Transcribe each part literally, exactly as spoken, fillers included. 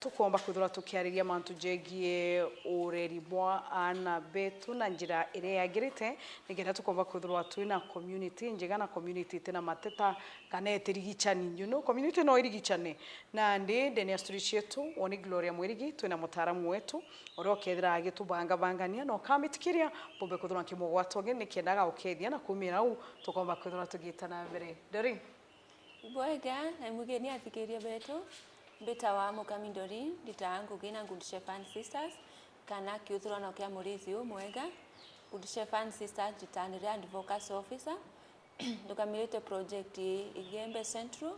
tukomba kwithirwa tukiariria mantu jegie ureri bwa aana betu na njira iria yagirite, nikenda tukomba kwithirwa twina community njega na community itina mateta kana itirigichani. You know, community no irigichane. Nandi ndene ya studio cietu, uuni Gloria Mwirigi, twina mutaaramu wetu uria ukethira agitubangabangania na ukamitikiria mbumbe kwithirwa nkimugwata ugeni nikenda agaukeethia na kuumira au tukomba kwithirwa tugiita na mbere. Doreen. Bwega, na mugeni athikiria betu, mbitawa Mukami Doreen, nditaga ngugi na Good Shepherd Sisters, kana kiuthurano kia murithi umwega. Good Shepherd Sisters, nditaga ndiri advocacy officer, ndugamirite project Igembe Central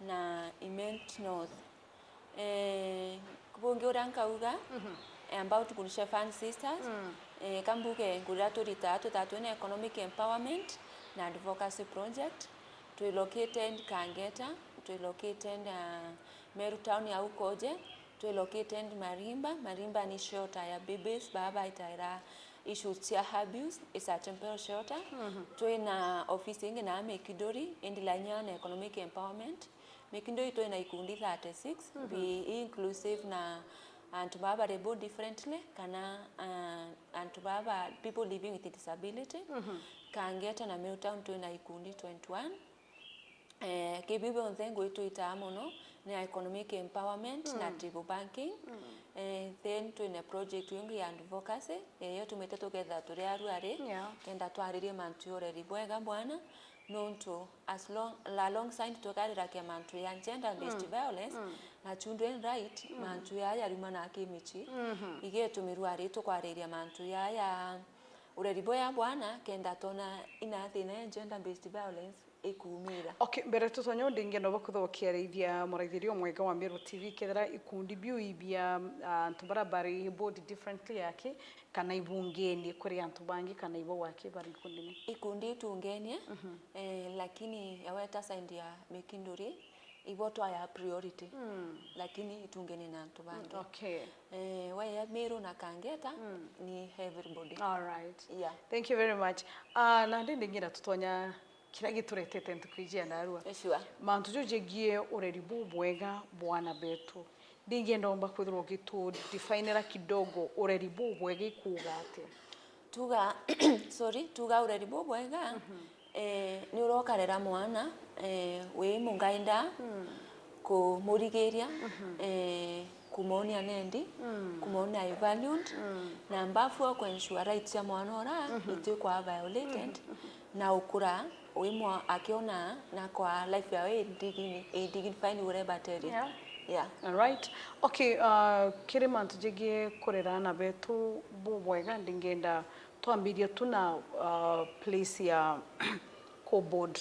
na Imenti North. Eh, bungi uria nkauga, eh, about Good Shepherd Sisters, eh, kambuge ngugi iria turitaga, twithaga twina economic empowerment na advocacy project. Twi located Kangeta, twi located, ah, Meru town ya Ukoje, twi located Marimba. Marimba ni shelter ya babies, baa baitaira issues cia abuse, is a temporary shelter. Twina office ingi na Mikinduri, indi lainya na economic empowerment. Mikinduri twina ikundi thirty-six, bi inclusive na antu baa bari born differently, kana, ah, antu baa ba people living with disability. Kangeta na Meru town twina ikundi twenty-one. Eh, kibiu bionthe ngugi twitaa mono ni economic empowerment na table banking. Eh, then twina project ingi ya advocacy, eh, iyo tumite tuketha turi aruari, kenda twaririe mantu ya ureri bwega bwana, nontu as long, alongside tukarirakia mantu ya gender based violence na children right, mantu ya yariumana kimichi, igetumirwa ari tukwariria mantu ya, ya ureri bwega bwana, kenda tona ina thina ya gender based violence ikumira. Okay, mbere tutonya ndingienda uba kwithirwa ukiarithia muraithiria umwega wa Meru T V, kethira ikundi biu ibia, ah, antu bara bari born differently aki, kana ibungenie kuri antu bangi, kana ibo waki bari ikundini? Ikundi itungenie, eh, lakini yaweta side ya Mikinduri, ibo twaya priority, lakini itungenie na antu bangi. Okay. Eh, waya Meru na Kangeta, ni everybody. All right. Yeah. Thank you very much. Ah, na ndindi ngira tutonya kiria gituretete ntuku iji ya narua. Sure. Mantu jau jegie ureri bubwega bwa ana betu. Ndingienda umba kwithirwa ugitu definera kidogo ureri bubwega ikuuga atia? Tuga, sorry, tuga ureri bubwega, eh, ni uria ukarera mwana, eh, wi mungainda, kumurigiria, eh, kumwonia nendi, kumwonia I valued, na mbafu o kuensure rights cia mwana ura itikwa violated, na ukura wi mwa akiona na kwa life yawe i digni-, i dignified uria ibaterie. Yeah. Yeah. All right. Okay, uh, kiri mantu jegie kurera ana betu bubwega, ndingenda twambirie tu na, uh, place ya ku board.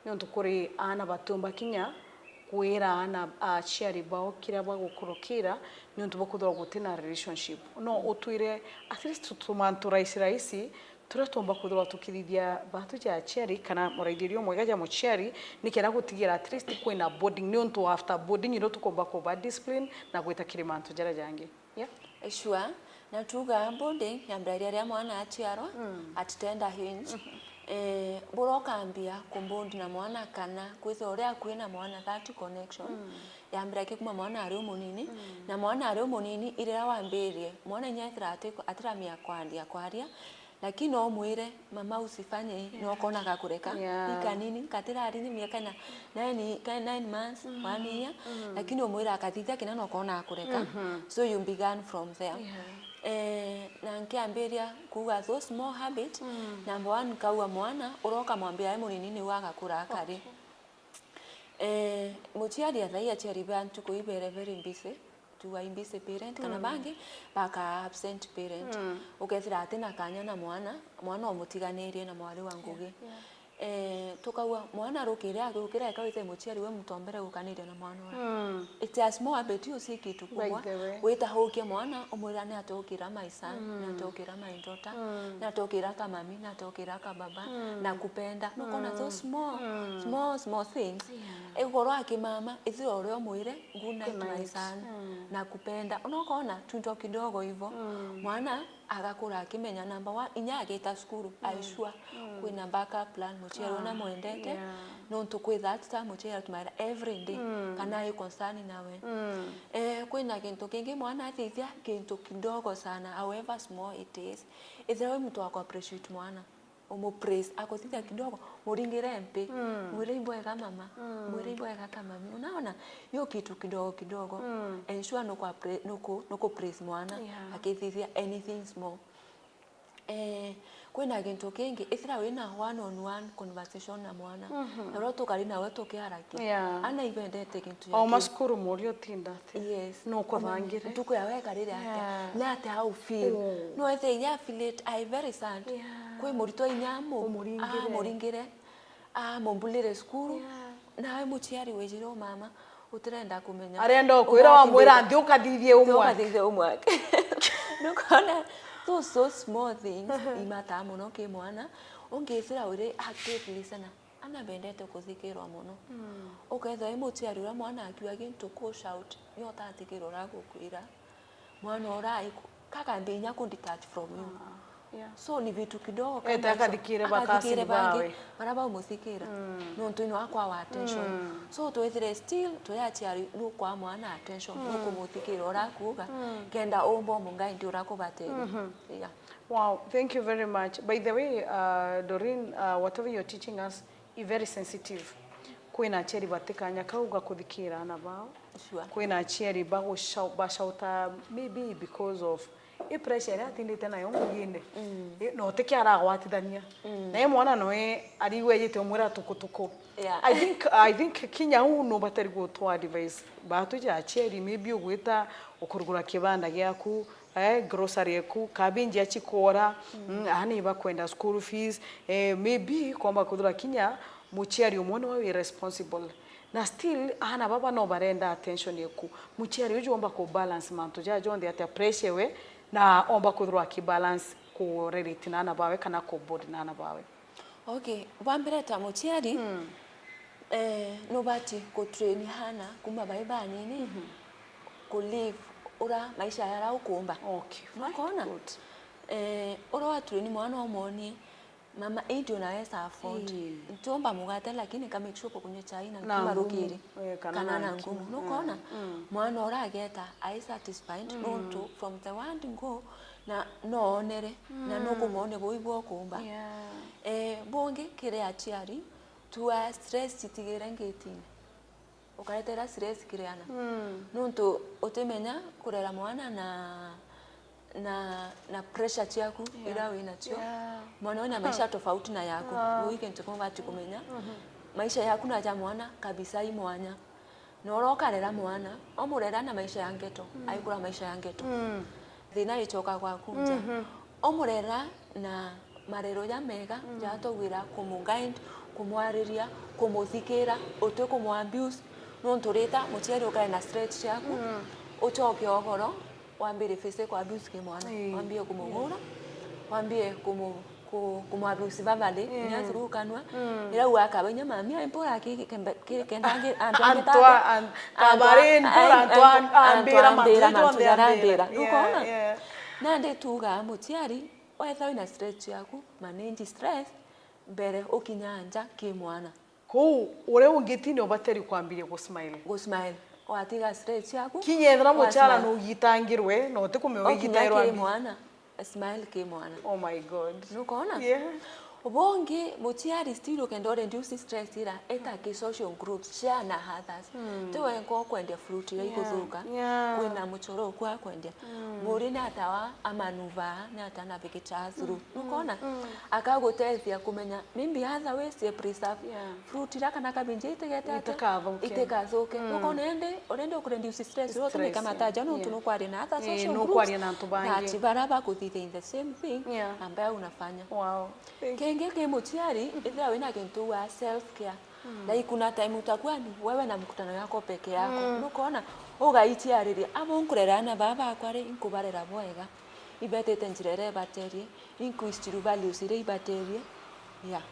Niuntu kuri aana batiumba kinya kwira aana aciari bao kiria bagukurukira, niuntu bwa kwithirwa gutina relationship. No utwire at least tumantu rahisi rahisi turia tuumba kwithirwa tukithithia batu ja aciari kana muraithiria umwega ja muciari, nikenda gutigira at least kwina boarding, niuntu after boarding irio tukumba kuba discipline na gwita kiri mantu jaria jangi. Yeah. Sure. Na tuga boarding yambiragiria riria mwana aciarwa, at tender age. Eh, buria ukambia ku bond na mwana kana kwithirwa uri akui na mwana, that connection, yambiragia kuma mwana ari umunini, na mwana ari umunini, iriria wambirie, mwana inya ethira ati-, atiramia kwaria, kwaria, lakini no umwire, "Mama, usifanye hii," na ukona gakureka. Yeah. Ni kanini, katirari ni miaka ina, nine, ka nine months, one year, lakini umwira akathithia kina na ukona akureka. So you began from there. Yeah. Eh, na nkiambiria kuuga those small habit, number one, nkauga mwana, uria ukamwambia e munini niu agakura akari. Okay. Eh, muciari athai aciari ba ntuku ii bere very busy, tuga i busy parent, kana bangi baka absent parent. Ukethira atina kanya na mwana, mwana umutiganirie na mwari wa ngugi. Yeah, yeah. Eh, tukauga mwana arukire agukira eka wite muciari we muntu wa mbere gukaniria na mwana ura. It's a small habit, you see kitu kubwa. By the way. Wita hukia mwana, umwira ni atukira my son, ni atukira my daughter, ni atukira ka mami, ni atukira ka baba, na kupenda. Nukona those small, small, small things. Yeah. Igoro akimama, ithira uria umwire, "Good night, my son." Na kupenda. Unakona, tuntu kidogo hivyo. Mwana Agakura akimenya, number one, inya agita cukuru, I sure kwina backup plan, muciari uria mwendete, yeah, nontu kwi that time muciari atumaira every day, kana ai concern nawe. Eh, kwina gintu kingi mwana athithia, gintu kidogo sana, however small it is, ethira wi muntu wa ku appreciate mwana, umu praise, akuthithia kidogo, muringire mpi, mwire ibwega mama, mwire ibwega ka mami. Unaona? Hiyo kitu kidogo kidogo, ensure nuku appre-, nuku, nuku praise mwana, yeah, akithithia anything small. Eh, kwina gintu kingi, ethira wina one on one conversation na mwana, na uria tukari nawe tukiaragia, yeah, ana ibendete gintu gia o kiu. Macukuru muria utinda ati, yes, nukuthangire, ntuku ya wekarire atia, yeah, ni atia how feel. Oh. No ethire inya affiliate, I very sad. Yeah. Kwi muritwa inya amu-, umuringire, amuringire, amumbulire cukuru. Yeah. Nawe muciari wijire u mama, utirenda kumenya. Arenda ukwira wamwira nthi ukathithie homework. Ukathithie homework. Nukona, those, those small things imataa muno ki mwana. Ungithira uri active listener, ana bendete kuthikirwa muno. Ukethira i muciari uria mwana akiuga gintu ku shout, ni utathikirwa uria agukwira. Mwana uria aiku-, kakambi inya ku detach from you. Ah, yeah. So ni vitu kidogo. Ete kama hizo, akathikire ba akathikire cousin bangi, bawe, baria baumuthikira. Nontu ni wakwa wa attention. So twithire still turi aciari, nukwa mwana attention, nukumuthikira uria akuuga, kenda umba umuguide uria kubateria. Yeah. Wow, thank you very much. By the way, uh, Doreen, uh, whatever you're teaching us, i very sensitive. Kwina aciari bati kanya kau ga kuthikira ana bao. Sure. Kwina aciari bagushau-, bashauta maybe because of i pressure iria atindite nayo ngugine. I, no tiki aragwatithania. Na i mwana noe arigwa ejite umwira tukutuku. Yeah. I think, I think kinya u no batari gutwa advice. Batu ja aciari maybe ugwita ukurugura kibanda giaku, eh, grocery eku, cabbage achikora, mm, aana ibakwenda school fees, eh, maybe komba kwithirwa kinya muciari umwe niwe wi responsible. Na still, aana baba no barenda attention eku. Muciari uju omba ku balance mantu jaja jonthe atia, pressure we, na omba kwithirwa aki balance ku relate na aana bawe kana ku bond na aana bawe. Okay, bwa mbere ta muciari, eh, nubati ku train aana kuma bai banini ku live ura maisha yara ukumba. Okay, fine, nukona? Good. Eh, ura wa train mwana umwonie, mama, ii ndio naweza afford. Ii. Ntiumba mugate, lakini ka make sure kukunywa chai na na nkumu, marukiri, eh, kana na nkumu. Nukona? Mm. Mwana ura ageta ai satisfied, nontu from the word go, na noonere, na nukumwone bui bwokumba. Yeah. Eh, bungi kiri aciari, tua stress citigire ngitine. Ukaretera stress kiri ana. Mm. Nontu utimenya kurera mwana na, na, na pressure ciaku, yeah, ira winacio. Yeah. Mwana wina maisha tofauti na yaku. Ah. Uu i kintu kimwe ubati kumenya. Mhm. Maisha yaku na ja mwana kabisa i mwanya. Na uria ukarera mwana, umurera na maisha ya ngeto, aikura maisha ya ngeto. Mm. Thina icoka gwaku nja. Mhm. Umurera na marero ja mega, mm, jatogwira kumuguide, kumwariria, kumuthikira, uti kumu abuse, nontu rita muciari ukare na stress ciaku, mm, ucoke ugoro, wambire physical abuse ki mwana. Ii. Wambie kumung'ura, wambie kumu-, ku-, kumu abuse verbally, ii, inya through kanua. Mm. Ira uu akaba inya mami, ai mpura ki-, ki-, kembe-, ki-, kenda angi-, antu angi. Antu ta a-, an-, antu a-, kabari, mpura, ai, antu a-, antu ambira mantu, ambira mantu jonthe jaria ambira. Ambira. Yeah, nukona? Yeah. Nandi tuugaa muciari, wethira wina stress ciaku, manage stress mbere ukinya nja ki mwana. Kou, uria ungi tine ubateri kwambiria gusmile. Gusmile. Watiga stress ciaku. Kinya ethira muchara nugitangirwe, na utikumenya ugitairwa ki mwana, smile ki mwana. Oh my God. Nukona? Yeah. Bungi, muchiari still ukenda ureduce stress ira, eta ki social groups, share na others. Mm. Ti wenka ukwendia fruit ira ikuthuka. Yeah. Kwina muchoro uku akwendia. Mm. Muri ni atawa amanuvaa, ni atana bikichaa through. Mm. Nukona? Mm. Akagutethia kumenya, maybe other ways ya preserve, yeah, fruit ira kana kabinji itigete atia? Itikathuke. Itikathuke. Mm. Nukona indi, uria ndi ukureduce stress, uria utumika mataja, nontu nukwaria na other social groups. Ii, nukwaria na antu bangi. That bara bakuthithe in the same thing, yeah, ambayo unafanya. Wow. Thank you. Kingi ki muchiari, ithira wina kintu wa self care. Mm. Like kuna time utakuwa ni wewe na mkutano yako peke yako. Mm. Nukona, ugaitiariria, abo nkurera ana baba bakwa ri, nkubarera bwega. Ibetete njira iria ibaterie, inkuinstill values iria ibaterie. Yeah.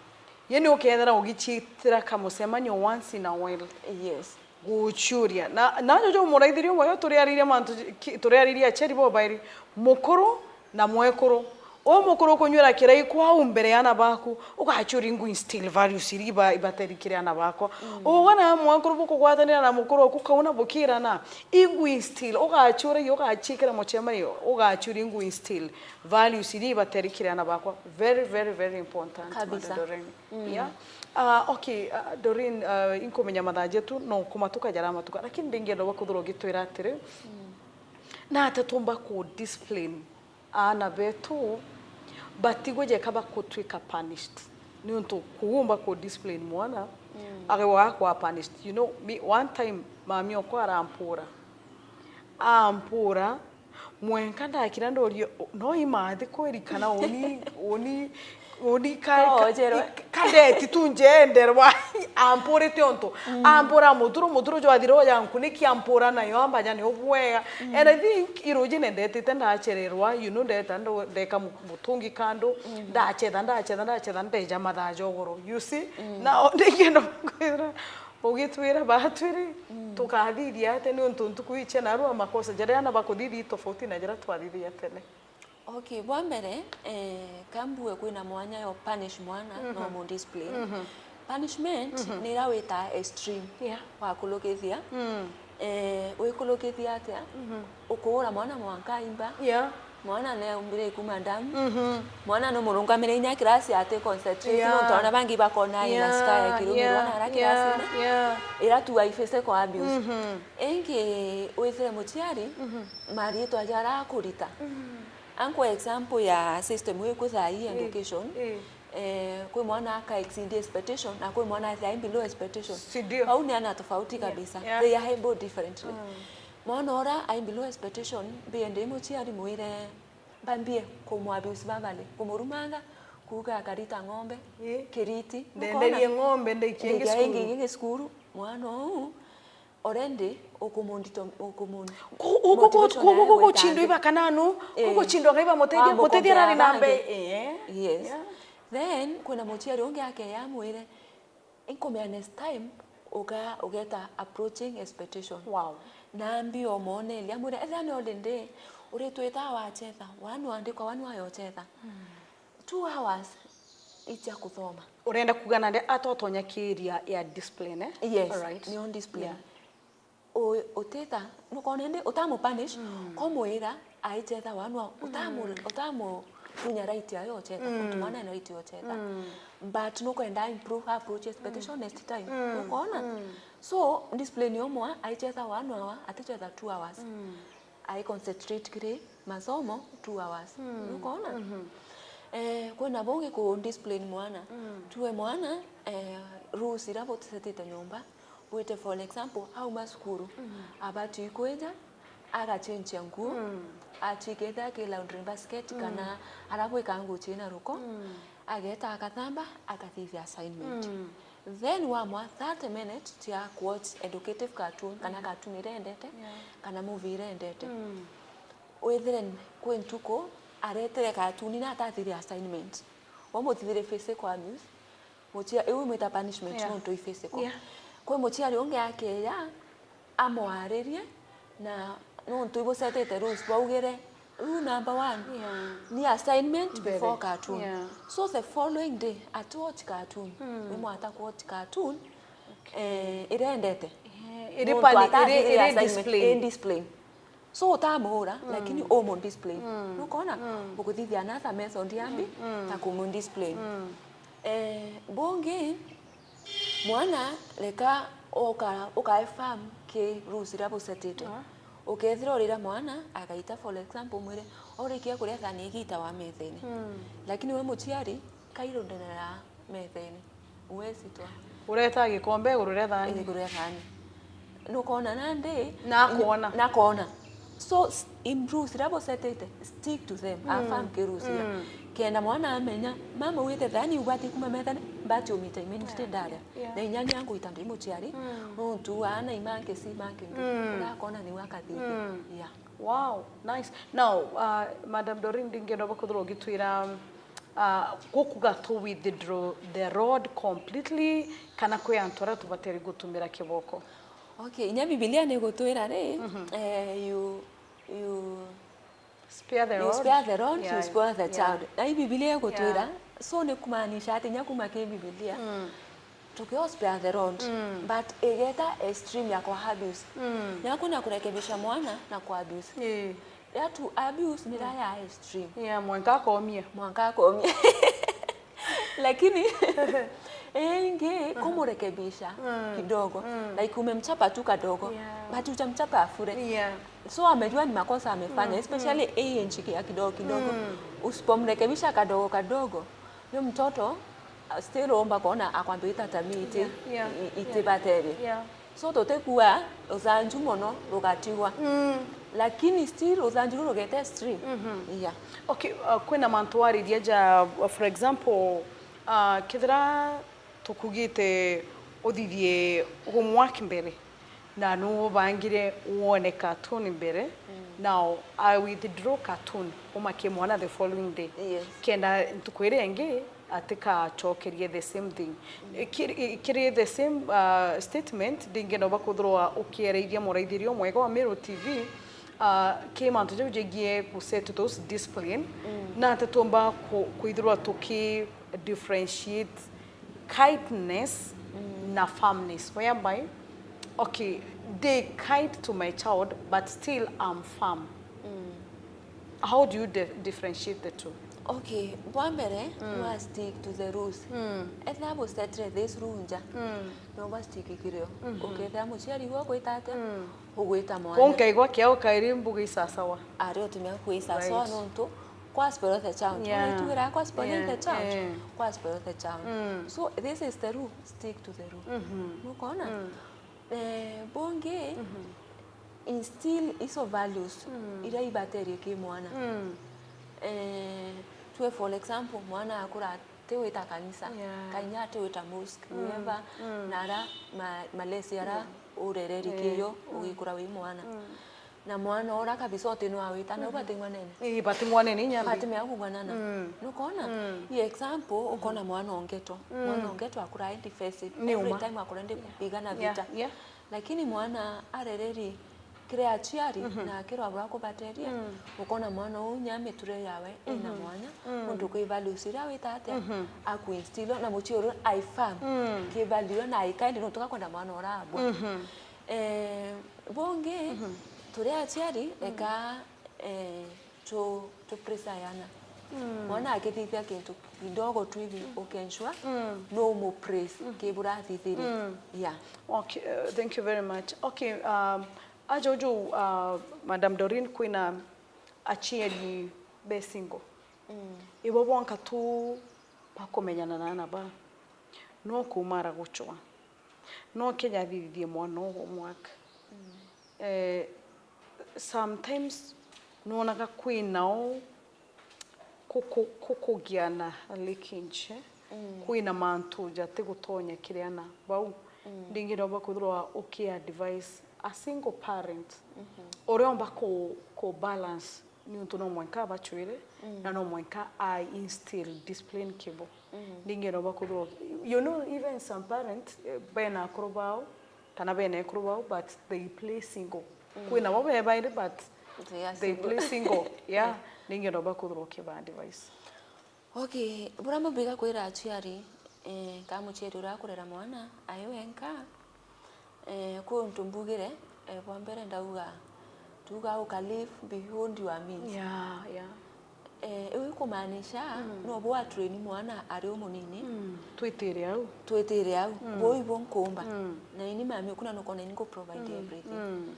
Ye ni ukethira ugichiitira kamucemanio once in a while. Yes. Guchuria. Na, na jojo muraithirio moyo turiariria mantu ki-, turiariria acheri bobairi. Mukuru na mwekuru. Uu mukuru ukunyuira kirai kwau mbere ya aana baku, ugacuria ingu instill values iria iba-, ibateri kiri aana bakwa. Ugwe na mwekuru bukugwatanira na mukuru oku kauna bukirana, ingu instill, ugacuria, ugaciikira mucemanio, ugacuria ingu instill values iria ibateri kiri aana bakwa. Very, very, very important, Kabisa. Madam Doreen. Yeah. Ah, okay, ah, Doreen, ah, inkumenya mathaa jetu no kumatuka jaramatuka, lakini ndingienda uba kuthirwa ugitwira atiri, nata tumba ku discipline aana betu batigwe jeka bakutwika punished. Niuntu kugumba ku discipline mwana, agewa akwa punished. You know, me, one time mami okwa arampura. Ampura, mwenka ndakira ndorio, no imathi kweri kana uni, uni, uni ka, ka, Kaojerwe. Ka ndeti tu njenderwa. Ampurite untu. Ampura muturo, muturo jwathira uja nkunikia ampura nayo ambaja ni ubwega. And I think iruji nendetite ndachererwa, you know, ndeta ndo-, ndeka mu-, mutungi kando, ndachetha, ndachetha, ndachetha, ndeja mathaa jogoro. You see? Na ndikenda kwira, ugitwira batwiri, tukathithia atia niuntu ntuku ici narua makosa jaria aana bakuthithia i tofauti na jaria twathithia tene? Okay, bwa mbere, eh, kambue kwina mwanya yo punish mwana, no mu discipline. Punishment ni ira wita extreme. Yeah. Wakulukithia. Eh, wikulukithia atia? Ukuura mwana mwanka aimba. Yeah. Mwana neumbire kuma ndamu. Mwana numurungamire inya kirasi ati concentrate, Yeah. nontu aana bangi bakona ina Yeah, sky akirumirwa yeah, na ara yeah, kirasine. Yeah. Ira tu ai physical abuse. Ingi withire muciari, mariitwa jara akurita. Ankwa example ya system wi ku thaa ii education. Eh, kwi mwana aka exceed expectation, na kwi mwana athi ai below expectation. Si ndio? Bau ni ana tofauti kabisa. Yeah. They are able differently. Mwana ura ai below expectation, mbiende muciari mwire, mbambie kumwabuse verbally, kumurumanga, kuuga akarita ng'ombe, Ii. kiriti. Ndenderie ng'ombe, ndaikia ingi Ndaikia ingi cukuru. Ingi cukuru. Mwana uu, already, ukumundito-, ukumun-, Ku-, ku-, ku-, motivation ku-, yawe ku-, kuguchindwa gwetangika. Iba kana nu, Eh. kuguchindwa ngaiba mutethia, Wa mutethia arari mukombea na mbe-, bangi. Eh. Yes. Yeah. Then, kwina muciari ungi akeya amwire, inkumea next time, uga-, ugeta approaching expectation. Wow. Na ambi omooneria, amwire, ethira ni holiday, uritwita wachetha, wanu andikwa, wanu ayochetha. Two hours itia kuthoma. Urenda kuuga nandi atotonya kiria ya discipline, eh? Yes, Alright. Nio discipline. Yeah. U-, utita, nukona indi utamupunish, komwira aichetha wanu, utamu-, utamutunya right yayo ochetha, untu mwana ena right yochetha. But nukwenda improve approach expectation next time. Nukona? So, discipline yo mwa, aichetha wanu awa, atichetha two hours. Ai concentrate kiri masomo two hours. Nukona? Eh, kwina bungi ku discipline mwana. Tuwe mwana, eh, rules ira busetite nyomba. Wite, for example, auma cukuru, abati kwija, agachenchia nguo, achikite aki laundry basket, kana arabwika nguo china ruko, ageta akathamba, akathithia assignment. Then wamwa thirty minutes cia kuwatch educative cartoon, kana cartoon iria endete, kana movie iria endete. Withire kwi ntuku aretire cartoon na atathithia assignment. Wamuthithire physical abuse, muchia-, iu imwita punishment, Yeah. nontu i physical. Yeah. Kwi muchiari ungi akeya, amwaririe, na nontu ibusetite rules, baugire, rule number one, Yeah. ni assignment Mbere. before cartoon. Yeah. So the following day, atiwatch cartoon. Imwata kuwatch cartoon, eh, irendete. Eh, iri Nontu pani-, iri, atathithire iri assignment, discipline. iri discipline. So utamuura, lakini umu discipline. Nukona? Ukuthithia another method yambi ya kumu discipline. Eh, bungi, mwana, reka uka-, ukae firm ki rules iria busetite. Ukethira urira mwana, agaita, for example, mwire, urikia kuria thani igita wa methene. Lakini we muchiari, kairundanira methene. Uwezi twa. Ureta gikombe iguru ria thani. Iguru ria thani. Nukona nandi? Nakwona. Nakwona. So, s-, in rules iria busetite, stick to them. Affirm ki rules iria. Kenda mwana amenya, mama ugite thani ubati kuma methene, mbati umita immediately ndaria. Yeah. Na inya ni anguita ndi muchiari, nontu aana imanke si manke ndu. Urakona niwe akathithia. Yeah. Wow, nice. Now, uh, Madam Doreen, ndingienda uba kuthirwa ugitwira, uh, gukuga tu withdraw the rod completely, kana kwi antu aria tubatere gutumira kiboko? Okay, inya Bibilia ni gutwira ri, eh, you, you Spare the You rod. Spare the rod, Yeah, you spoil the yeah. Child. Na hii Bibilia igutwira, Yeah. So ni kumaanisha ati nya kuma ki Bibilia. Mm. Tukio spare the rod. Mm. But igeta extreme ya kwa abuse. Mm. Ya kuna kurekebisha mwana na kwa abuse. Eh. Ya tu abuse ni ya extreme. Yeah, mwanka akomie. Mwanka akomie. Lakini eh, ingi kumurekebisha kidogo. Like umemchapa tu kadogo. Yeah. But hujamchapa afure. Yeah. So amejua ni makosa amefanya, especially hii nchiki ya kidogo kidogo. Usipomrekebisha kadogo kadogo, yo mtoto uh, still omba kona akwambia ita tabia iti Yeah, yeah, i- itibaterie. Yeah. So tutikua ruthanju mono rugatigwa. Mm. Lakini still ruthanju ruru rugete stream. Yeah. Okay, uh, kwina mantu wariria ja, uh, for example, uh, kethira tukugite uthithie homework mbere na nubangire wone cartoon mbere, now I withdraw cartoon umake mwana the following day. Yes. Kenda ntuku iria ingi atikacokerie the same thing. Kiri, kiri the same uh, statement, ndingi no bakuthirwa ukiereithia muraithiria umwega wa Meru T V uh, ki mantu jau jegie ku set those discipline na ati tumba ku- kwithirwa tuki differentiate kindness na firmness, whereby, okay, they kind to my child but still I'm firm. How do you di- differentiate the two? Okay, bwa mbere mm. wa stick to the rules. Mm. Ethira busetire this rule nja mm. no ba stick kirio. Mm -hmm. Ukethira muciari gwa gwita atia mm. ugwita mwana. Kunkaigwa kiao kairi mbuga isasawa. Ari utumia kwisasawa right. Nontu kwa spoil the child. Yeah. Unaitu wira kwa spoil yeah. the child. Yeah. Kwa spoil the child. Mm. So this is the rule, stick to the rule. Mm -hmm. Nukona? Mm. Eh, bongi mm -hmm. instill iso values mm. iria ibaterie ki mwana mm. eh, tue for example mwana akura atiwita kanisa yeah. Kainya atiwita mosque mm. Wherever mm. Na ara ma, malesi ara yeah. Urereri yeah. Kiyo mm. Ugikura wi mwana mm. Na mwana ura kabisa uti no awita na mm. Bati ngwanene ii bati ngwanene inya bati mea kugwanana mm. Nukona mm. I example ukona mm. Mwana ongeto mm. Mwana ongeto akura endi face every time akura ndi kupigana vita yeah. Yeah. Lakini mwana arereri kiria aciari mm -hmm. Na akirwa bwa kubateria mm. Ukona mwana uu nya miture yawe mm -hmm. Ina mwanya mm. Nontu kwi values iria wita atia mm -hmm. Akuinstill na muciari uu aifirm mm. Ki value na aikaindi nontu gakwenda mwana urabwa mm -hmm. Eh, bongi mm -hmm. Turi aciari mm. Eka eh, tu, tu pressure yana mm. Mwana akithithia kintu kidogo tu hivi mm. Ukensure mm. No mu praise mm. Kibura thithiri mm. Yeah. Okay, uh, thank you very much. Okay, um, ajojo uh, Madam Doreen kwina aciari be single mm. Ibo bonka tu bakumenyana na ana ba no kumara gucwa no kinya athithie mwana ugu mwaka mm. Eh, sometimes nwonaga kwina o kuku- kukugia na leakage mm. Kwina mantu jatigutonya kiri ana bau mm. Ndingi no bakwithirwa uki advise a single parent mm -hmm. Uria omba ku, ku balance niuntu no mwenka abacwire mm. Na no mwenka a instill discipline kibo mm. Ndingi no bakwithirwa you know even some parent eh, bena akuru bao kana bene ekuru bau but they play single mm. Kwina bo bebairi but they, they single. Play single yeah. Ningi no bakuthirwa ukiba advice. Okay, bura mbiga kwira aciari eh, ka muciari uria akurera mwana ai wenka eh, kwi untu mbugire eh, bwa mbere ndauga tuga uka live beyond your means yeah, yeah. Eh, iu ikumaanisha mm. No bwa train mwana ari umunini mm. Twitire au twitire au mm. Boi bo nkumba mm. Na ini mami ukuna nukona ini ngu provide mm. Everything mm.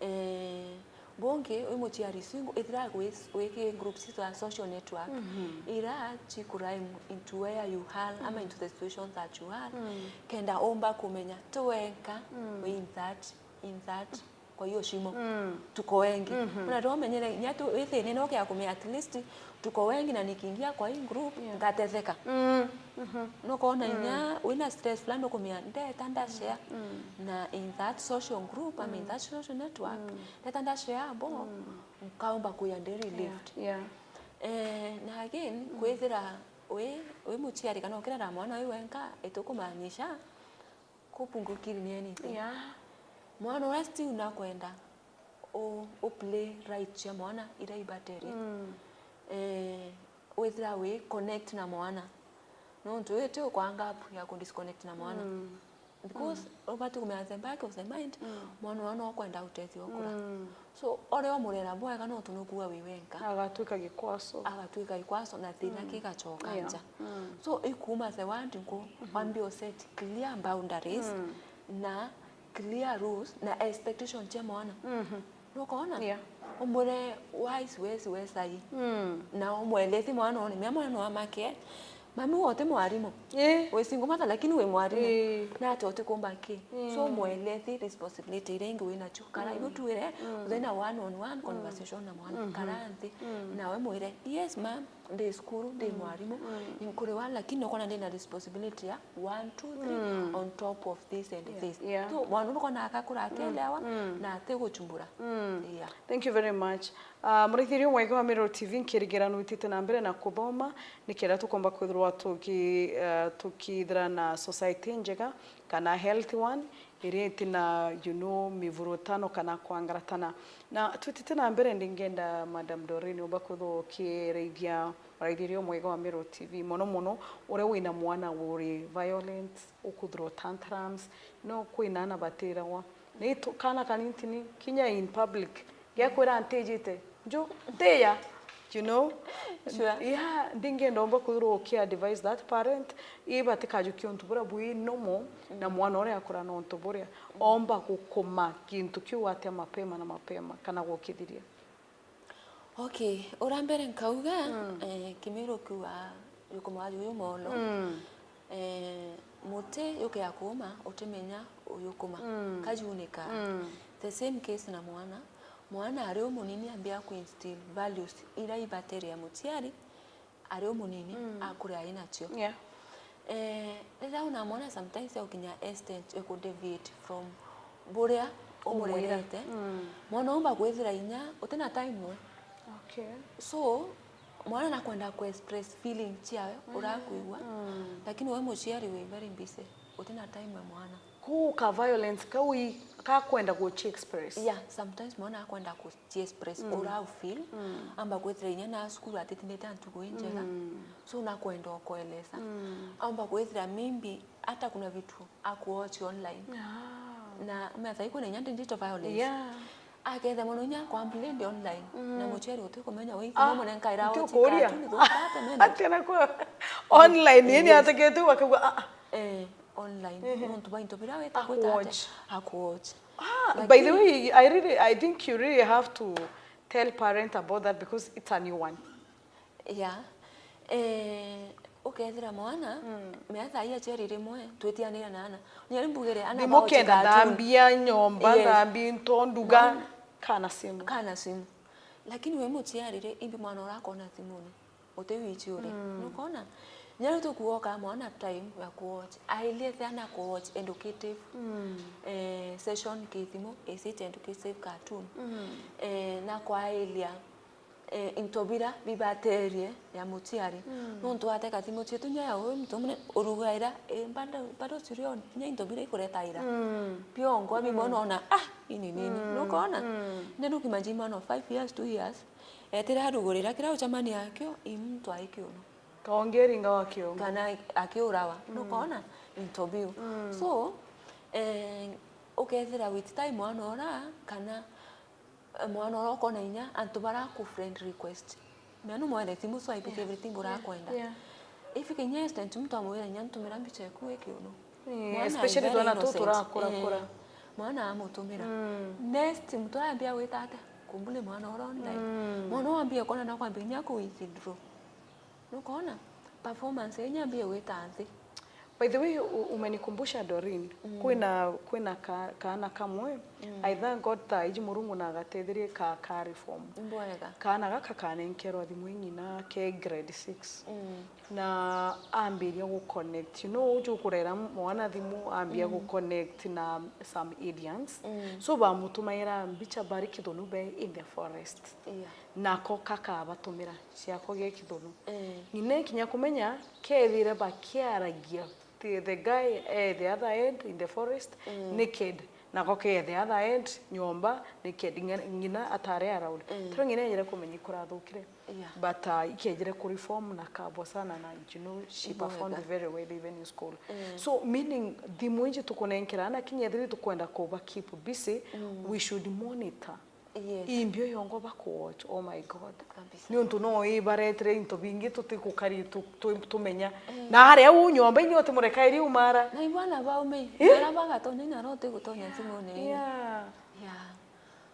Eh, bongi wi muciari singu ithira wiki groups cia social network mm -hmm. Ira ci crime into where you are mm. Ama into the situation that you are mm. Kenda umba kumenya ti wenka mm. Wi in that in that kwa hiyo shimo mm. Tuko wengi mm -hmm. Una tumenyere nya tu withini no kia kumenya at least tuko wengi na nikiingia kwa hii group yeah. Ngatetheka mm. Mm -hmm. Nukoona mm. Inya wina stress fulani ukumenya ndeta ndashare mm. Na in that social group mm. I'm in that social network mm. Ndeta ndashare abo mm. Nkaumba kuya ndi relieved yeah. Yeah. Eh, na again mm. Kwithira wi wi muciari kana ukirera mwana wi wenka itukumaanisha kupungukiri ni anything yeah. Mwana uria still nakwenda u, u play right cia mwana iria ibaterie. Mm. Eh, withira wi connect na mwana. Nontu wi ti ukwa gap ya ku disconnect na mwana. Mm. Because ubati kumenya the back of the mind, mm, mwana wao no kwenda utethio ukura. Mm. So, uria umurera bwega no tu nukuwa wi wenka. Agatuika gikwaso. Agatuika gikwaso na thina, mm, kigacoka, yeah, nja. Mm. So, ikuma the word nku, mhm, wambi u set clear boundaries, mm, na clear rules na expectation cia mwana. Mhm. Nukona? Yeah. Umwire, "Why siwezi, siwezi, siwezi sai." Mm. Na umweleze mwana one, mea mwana no amake. Mami wote mwarimu. Eh. Wezi ngumata lakini wi mwarimu. Eh. Na ati utikumba ki. Mm. So umweleze responsibility iria ingi winacio. Kana, mm, ibu twire, mm, uthina one on one, mm, conversation na mwana. Mm-hmm. Kara nthi. Mm. Nawe mwire, "Yes, ma'am, ndi cukuru, ndi, mm, mwarimu. Mm. Nkuriwa, lakini nukona ndina responsibility ya one, two, three, mm, on top of this and, yeah, this." Yeah. So, mwana uyu nukona akakura, mm, akelewa, mm, na atiguchumbura. Mm. Yeah. Thank you very much. Ah, muraithiria umwega wa Meru T V, nkirigira nwitite na mbere na kuthoma, nikenda tukomba kwithirwa tuki-, ah, tukithira na society njega, kana healthy one, iria itina, you know, mivurutano kana kwangaratana. Na twitite na mbere, ndingenda Madam Doreen umba kwithirwa ukiraithia muraithiria umwega wa Meru T V, mono mono uria wina mwana uri violent, ukuthirwa tantrums, no kwina ana batiragwa. Ni tu-, kana kanintini, kinya in public, gekwira ntijite, nju, ntiya, you know? Sure. Yeah, ndingenda umba kwithirwa uki advise that parent, iba tikajukia untu buria bwi normal, na mwana uria akura na untu buria, omba gukuma kintu kiu atia mapema na mapema, kana gukithiria. Okay, uria mbere nkauga, mm, eh, Kimiru kiuga, "Yukuma wathi uyu molo." Mm. Eh, muti yukea kuuma, utimenya uyukuma. Mm. Kajunika. Mm. The same case na mwana. Mwana ari umunini ambia kuinstill values iria ibateria muciari, ari umunini, mm, akure ai nacio. Yeah. Eh, riria unamwona sometimes ya ukinya extent ya ku deviate from buria umurerete, mm, mwana umba kwithira inya utina time we. Okay. So, mwana nakwenda ku express feeling ciawe, mm, urakwigua, mm, lakini we muciari wi very busy, utina time we mwana. Kuu ka violence kau i-, kakwenda guci express. Yeah, sometimes mwana akwenda ku ci express, mm, ura u feel, mm, amba kwithira inya na cukuru atitinite na ntugo injega. Mm. So nakwenda ukoeleza. Mm. Amba kwithira maybe hata kuna vitu akuwatch online. Ah. Na umetha iko na inya digital violence. Yeah. Aketha mwana inya akwamblend online. Mm. Na muciari utikumenya we, ah, no mwana nkaira nti watch ukuria. Cartoon for thirty minutes. Ati na kwa online, yani, yes, atekete akagua, ah, ah. Eh, online. Ehe. Nontu bwa into biria weta gwita atia? Akuwatch. Akuwatch. Ah, by the way, I really, I think you really have to tell parent about that because it's a new one. Yeah. Eh, ukethira mwana, mm, miaka thaa ii aciari rimwe, twitianire na ana. Nyari mbugire, ana thimo kenda cartoon. Thambia nyomba, yes, thambia into, nduga, mwana, kana simu. Kana simu. Lakini we muciari ri, imbi mwana urakona thimuni. Uti wichi uria. Mm. Nukona? Nyari tukuoka mwana time ya kuwatch. Ailie ciana kuwatch educative, mm, eh, session ki thimu, is it educative cartoon? Mm. Eh, na kwailia, eh, into bira bibaterie ya muciari. Mm. Nontu ateka thimu cietu nya ya uyu muntu umwe urugaira, eh, bado, bado sirioni, nya into bira ikureta ira. Mm. Biongo, mm, bimwe unaona, ah, ini nini. Mm. Nukona? Mm. Then ukimagine mwana wa five years, two years, etire arugurira kira ucemania akio, i muntu ai kiuno. Kaongeri ngawa kiuno. Kana akiurawa. Mm. Nukona? Into biu. Mm. So, eh, ukethira with time mwana ura, kana, eh, mwana ura ukona inya antu bara ku friend request. Mea numwere thimu, swipe, yeah, everything, yeah, burakwenda. Yeah. Ifike inya instant muntu amwira inya ntumira mbicha eku wi kiuno. Eh, mwana especially very twana tu innocent, turakura, eh, kura. Mwana amutumira. Mm. Next, muntu arambia gwita atia? Kumbule mwana ura online. Mm. Mwana wambia kona na kwambia inya ku withdraw. Nukona? Performance yenye ambie gwita nthi. By the way, u-, umenikumbusha Doreen, mm, kwina, kwina ka-, kaana kamwe, mm, I thank God thaa iji Murungu na agatetherie ka, ka reform. Mbwega. Kaana gaka kanenkerwa thimu i ng'ina ke grade six. Mm. Na ambiria gu connect. You know, uju ukurera mwana thimu, ambia gu, mm, connect na some aliens. Mm. So bamutumaira mbicha bari kithonu be in the forest. Yeah. Nako kakabatumira ciako ge kithonu. Eh. Ng'ina kinya kumenya kethire bakiaragia, the, the guy, eh, the other end in the forest, mm, naked. Nako ke the other end, nyomba, ni kedi ng'ina atare around. Mm. Tiro ng'ina yejire kumenya ikurathukire. Yeah. But, uh, ikejire ku reform na kabwa sana na, you know, she performed very well even in school. Mm. So, meaning, thimu iji tukunenkera ana kinya ethiri tukwenda kuba keep busy, we should monitor. Yes. Imbi uyo ngo bakuwatch, oh my God. Kabisa. Ni untu no ibaretire into bingi tutikukari tu-, tu-, tumenya. Eh. Na aria u nyomba ini utimurekairi umara. Na ibana baume, eh? Ara bagatonya nyara utigutonya simune. Yeah. Yeah.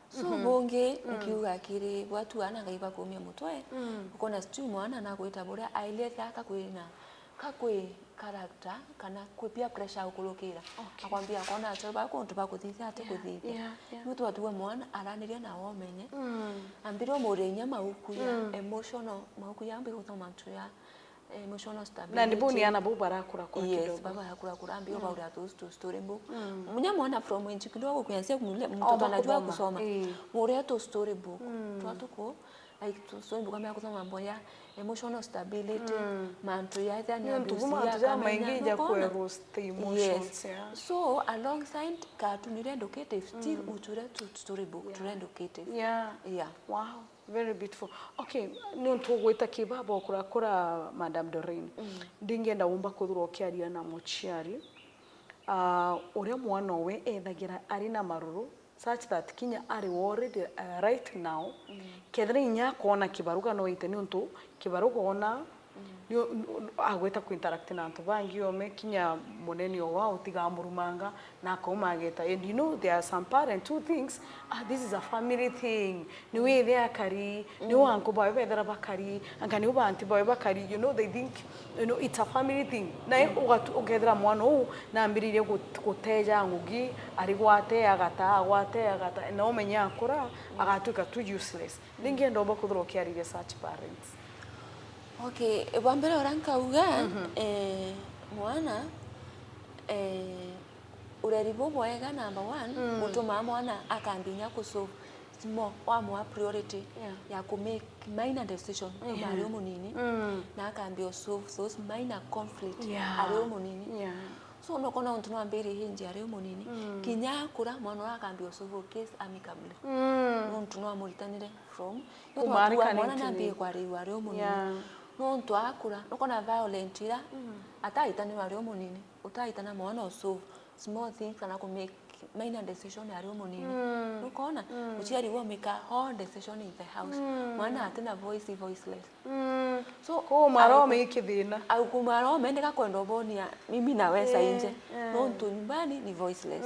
So, bungi, nkiuga kiri, bwatu ana Ngai bakumia mutwe, ukona situ mwana nakwita buria ailete akakwina, kakwi character, kana kwi peer pressure ukurukira. Okay. Akwambia akona acio ba kuntu ba kuthithia ati kuthithia. Yeah, yeah. Niu twatua mwana araniria na womenye. Ambire umuria inya mauku ya emotional, mauku ya ambi guthoma ntu ya emotional stability. Na ndibuni ana bau barakura kura kidogo. Yes, baba barakura kura, ambio bauria those two story book. Munya mwana from age kidogo kuanzia kumle-, mtoto anajua kusoma. Eh. Muria tu story book. Twatuko, like, tu story book amea kusoma mambo ya emotional stability, mantu ya ethia ni abuse ya mantu ja kamenya, maingi ja kwe roast emotions, yeah. So, alongside cartoon ira educative, still uture tu story book, ture educative. Yeah. Yeah. Wow. Very beautiful. Okay, niuntu ugwita kibaba ukurakura, Madam Doreen. Ndingenda umba kwithirwa ukiaria na muciari, ah, uria mwana owe ethagira ari na maruru, such that kinya ari worried, uh, right now, kethira inya akona kibaruga no ite niuntu kibaruga ona ni, agweta ku interact na antu bangi ome, kinya munene owa utiga amurumanga, na akauma ageta. And you know, there are some parents who thinks, "Ah, this is a family thing." Ni withe akari, ni wanku bawe bethera bakari, anga ni banti bawe bakari. You know, they think, you know, it's a family thing. Na ugatu-, ukethira mwana uu nambiririe gut-, guteja ngugi, ari gwate agata, agwate agata, na umenye akura, agatuika tu useless. Ningi ndomba kuthirwa ukiariria such parents. Okay, bwa mbere uria nkauga, eh, mwana, eh, ureri bubwega number one, butumaa mwana akambinya ku solve small, wamwa priority ya ku make minor decision kuma ari umunini, na akambia u solve those minor conflict ari umunini. Yeah. So, nokona untu nwambirie hinji ari umunini, kinya akura, mwana uria akambia u solve case amicably. Nontu nwamuritanire from, kuma ari mwana nambie kwaririwa ari umunini. Yeah. Nontu akura, nokona violent ira, ataitanirwa ari umunini, utaitana mwana u solve small things kana ku make minor decision ari umunini. Nokona, muciari we u make all decision in the house. Mwana atina voice, voiceless. So, kuma arome i kithina. Au kuma arome, ndika kwenda ubonia mimi na we sainje. Nontu nyumbani ni voiceless.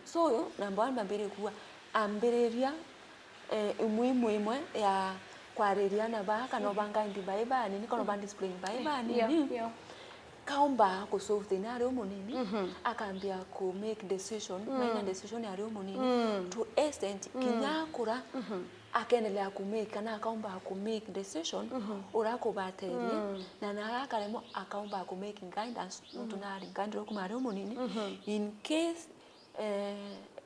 So, number one, mbambire kuuga, ambiriria, eh, umuhimu imwe ya kwariria na baa, kana uba guide bai banini, kana uba discipline bai banini. Yeah, yeah. Kaumba ku solve thina ari umunini, akambia ku make decision, minor decision ari umunini, to extent kinya akura, akendelea ku make, kana akaumba ku make decision ura kubateria, na nara akaremwa akaumba ku make guidance, nontu nari guidance kuma ari umunini, in case, eh,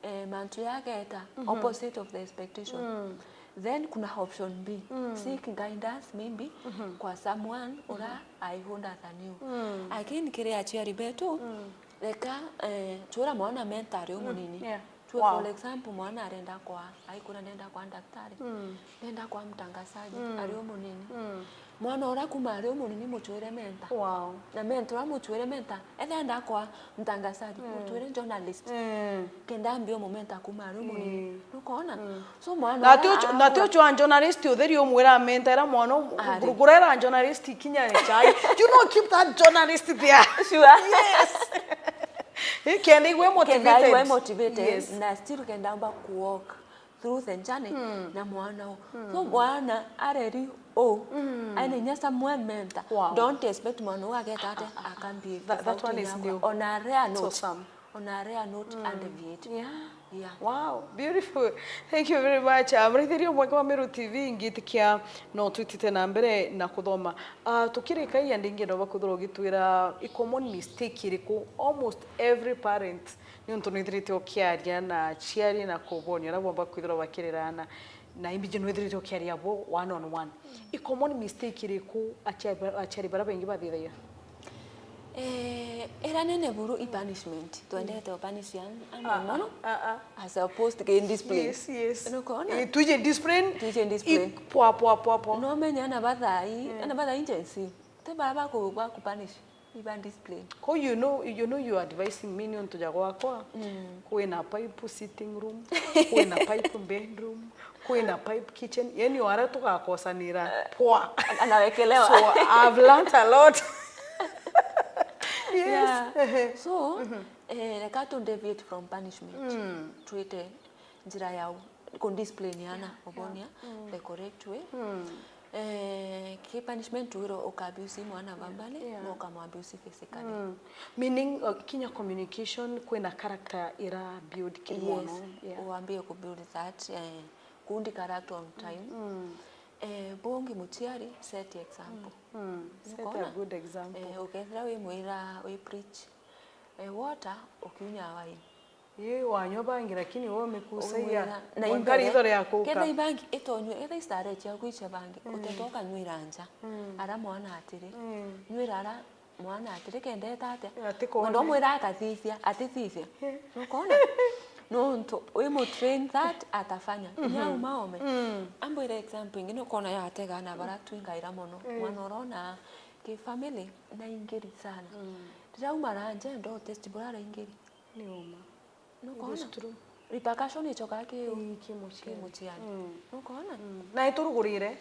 eh, mantu yageta opposite of the expectation, then kuna option B. Seek guidance maybe kwa someone ura I older than you. Lakini kiri aciari betu, reka, eh, twira mwana mentor ari umunini. Yeah. Tue, wow, for example, mwana arenda kwa, aikura ndenda kwa daktari, ndenda kwa mtangazaji, ari umunini. Mwana uria kuma ari umunini mucwire mentor. Wow. Na mentor uria mucwire mentor, ethenda kwa mtangazaji, mucwire journalist. Kenda ambie umumenta kuma ari umunini. Nukona? So mwana na uria ti ucu-, na ti akura ucu wa journalist utheri umwira amenta era mwana u-, ari, ngurugura era journalist kinya ni chai. You know, keep that journalist there. Sure. Yes. Eh, kenda igwe motivated. Kenda igwe motivated, yes, na still kenda amba ku walk through the journey na mwana u. So mwana areri u, aina inya someone mentor. Wow. Don't expect mwana u ageta ate akambie. That, that one is new. On a rare note. It's awesome. On a rare note and deviate. Yeah. Yeah. Wow, beautiful. Thank you very much. Ah, muraithiria mwega wa Meru T V, ngitikia no twitite na mbere na kuthoma. Ah, tukirikaia ndingi no bakuthura ugitwira i common mistake iriku almost every parent, niuntu nwithirite ukiaria na aciari na kubonia uria bomba kwithirwa bakirera ana, na imbiji nwithirite ukiaria bo one on one. I common mistake iriku aciari ba-, aciari baria baingi bathithagia? Eh, ira nene buru i punishment. Twendete o punish an-, andũ mono. Ah, ah. As opposed to discipline. Yes, yes. Nukwona? Eh, twije discipline. Twije discipline. I-, pwa, pwa, pwa, pwa. No menye ana bathai, ana bathai Gen Z. Te bara baku, baku punish. Iba discipline. Ko you know, you know you are advising me niuntu ja gwakwa. Kwina pipe sitting room, kwina pipe bedroom, kwina pipe kitchen. Yani wara tugakosanira pwa. Anawekelewa. So I've learned a lot. Yes. Yeah. So, eh, reka tu deviate from punishment. Twite njira ya u-, ku discipline ana, ubonia, the correct way. Eh, ki punishment wiro uka abuse mwana verbally, yeah, na ukamu abuse physically. Meaning, uh, kinya communication, kwina character ira build kiri mwana. Yeah. Uambie ku build that, eh, good character on time. Eh, bungi muciari, set example. Set a good example. Eh, ukethira wi mwira, wi preach, eh, water, ukiunya wine. Ii, wanyua bangi lakini we umikusagia. Umwira, na imbere, ketha ibangi itonywe, ketha istare ciaku icia bangi, uteta ukanywira nja. Ara mwana atiri. Nywira ara mwana atiri, kenda eta atia? Atikwona. Ndo mwira akathithia, atithithia. Nukona? Nontu we mu train that atafanya. Inya uma ome. Ambwire example ingi, nukona yatega na bara twingaira mono. Mwana urona ki family na ingiri sana. Rirauma ranje ndo test bura ara ingiri. Ni uma. Nukona? It is true. Repercussion ichokaa ki u-, ii, ki muciari. Ki muciari. Nukona? Na iturugurire.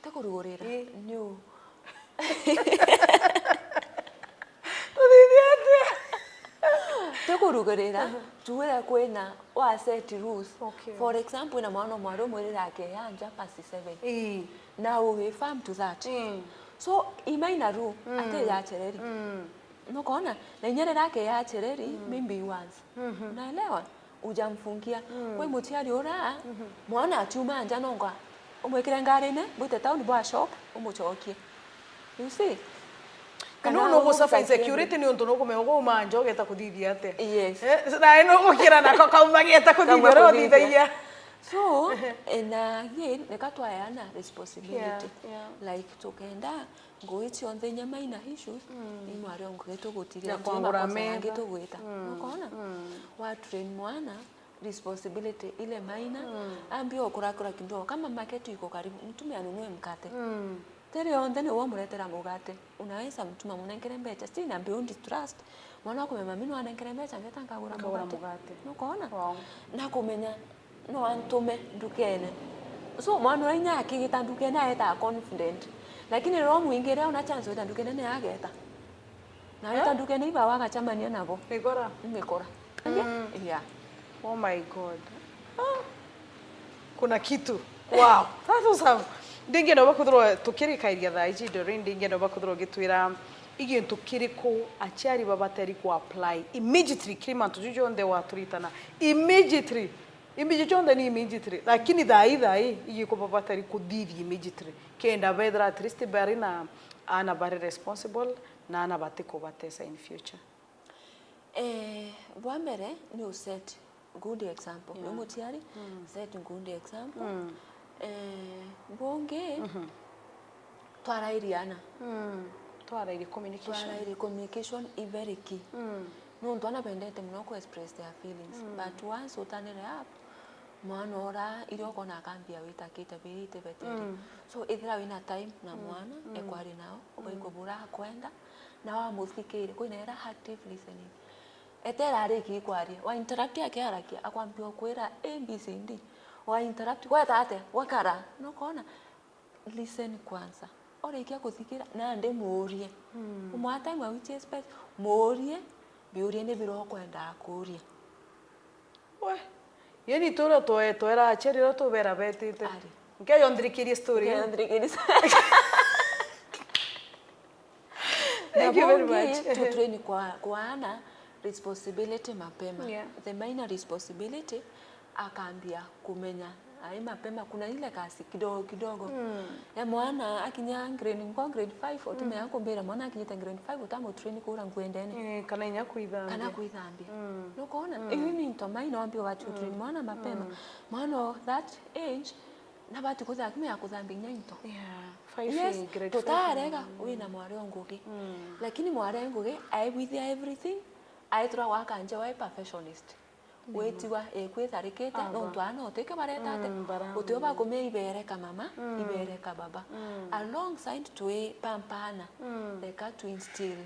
Ti kurugurira. Ii. Ni u-, tuthithie atia? Ti kurugurira. Tuwira kwina wa set rules. Okay. For example, na mwana mwaru mwirira akeya nja past seven. Ii. Na we firm to that. So, imaina rule, ati ya chereri. Nukona? Na inya riria akeya chereri, maybe once. Unaelewa? Ujamfungia. Kwi muciari ura, mwana aciuma nja nonga, umwikire ngarine, bwite town bwa shop, umucokie. You see? Kana nugu suffer insecurity ni untu nukumenya ugu uma nja ugeta kuthithia atia? Yes. Eh, na nugukira nako kauma geta kuthithia uria uthithagia. So, and again, reka twaeana responsibility. Yeah, yeah. Like, tukenda ngui cionthe inya maina issues, ni mwari o ngui tugutiria na kwangura makosa metha. Yangi tugwita. Nukona? Wa train mwana, responsibility ile maina, ambia ukurakura kidogo. Kama market iko karibu, mtume anunue mkate. Ti rionthe niwe umuretera mugate. Unaweza mtuma munenkere mbecha. Still na build trust. Mwana waku mema, mimi wanenkere mbecha, ngeta nkagura mugate. Nkagura mugate. Nukona? Wow. Na kumenya, no antume ndukene. So, mwana uria inya akigita ndukene, aeta confident. Lakini riria umwingire, ona chance wita ndukene, ni ageta. Na wita ndukene, iba wagacamania nabo. Nikora? Nikora. Mm. Yeah. Oh my God. Ah. Kuna kitu. Wow. That was a, ndingienda bakuthirwa tukirikairia thaa iji, Doreen, ndingienda bakuthirwa ugitwira igintu kiriku aciari babateri ku apply immediately kiri mantu juu jonthe waturitana. Immediately. Imbiji jonthe ni immediately. Lakini thaa ii, thaa ii, igiku babateri kuthithia immediately. Kenda bethira at least bari na ana bari responsible na ana batikubatesa in future. Eh, bwa mbere ni u set good example. Yeah. Ni muciari, set good example. Eh, bungi, twarairie ana. Twarairie communication. Twarairie communication i very key. Nontu ana bendete muno ku express their feelings. But once utanire up, mwana ora iria ukona akambia witakite biri itebeteri. So, ithira wina time na mwana, ekwari nao, ukaigua bura akwenda, na wamuthikire, kwina ira active listening. Etera ariki kwaria, wa interrupt akiarakia, akwambia ukwira A B C D. Wa interrupt, gweta atia? Gwakara. Nukona? Listen kwanza. Orikia kuthikira, nandi muurie. Umwaa time a which space, muurie, biuria ni bira ukwenda akuria. We, yani tura twe-, twera aciari ira tubera betite. Ari. Nkeyo nthirikirie story. Nkeyo nthirikirie. Thank you very much. Tu train kwa, kwa ana responsibility mapema. Yeah. The minor responsibility akambia kumenya ai mapema, kuna ile kasi kidogo kidogo. Ya mwana akinya grade, nko grade five, utumenya kumbira mwana akinyite grade five utamu train kura nguendene. Eh, kana inya kwithambia. Kana kwithambia. Nukona? Iu ni into minor wambia ugachu train mwana mapema. Mwana o that age, na bati kuthakima ya kuthambia inya into. Yeah, five Yes, in grade tutarega five. Wina mwari o ngugi. Lakini mwari o ngugi aibwithia everything, aithira gwaka nja wae perfectionist. Witiwa ekwitharikite Aba. Nontu ana utike bareta ate Mm, bara- utio bakumia ibereka mama, ibereka baba. Alongside twi pampana. Reka tu instill,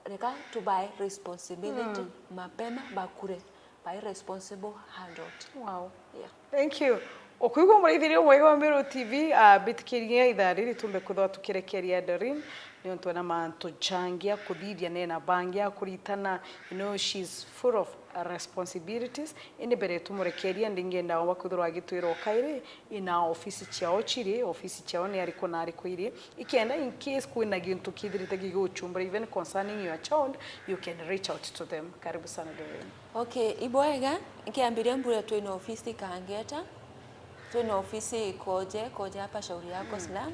reka tubae responsibility mapema, bakure by responsible adult. Wow. Yeah. Thank you. Ukwigua muraithiria mwega wa Meru T V, ah, mbitikirie ithaa riri tumbe kwithirwa tukirekeria Doreen, ni untu ena mantu jangi a kuthithia nena bangi a kuritana, you know, she's full of, uh, responsibilities. Indi mbere tumurekeria, ndingenda wa kwithirwa agitwira ukairi, ina ofisi ciao chiri, ofisi ciao ni ariku na ariku iri. Ikenda in case kwina gintu kithirite giguchumbura, even concerning your child, you can reach out to them. Karibu sana, Doreen. Okay, ibwega, nkiambiria mbure twina ofisi Kangeta, twina ofisi Koje, Koje hapa Shauri Yako Slum,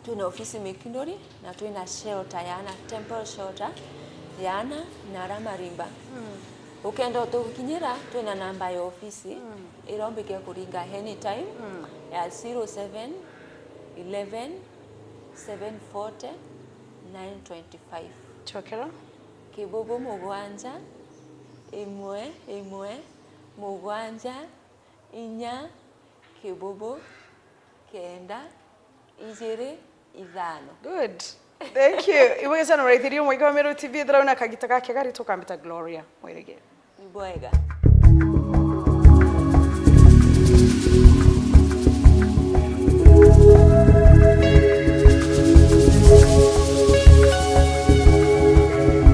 twina ofisi Mikinori, na twina shelter yana, temple shelter yana na ara marimba. Ukenda utukinyira, twina namba ya ofisi irombike kuringa anytime ya zero seven eleven seven forty nine twenty-five. Chokera. Kibubu mugwanja, imwe, imwe, mugwanja, inya, kibubu, kenda, ijiri, ithano. Good. Thank you. Ibwega sana muraithiria mwega wa Meru T V, thira wina kagita gake gari tukambita Gloria Mwirigi. Ibwega.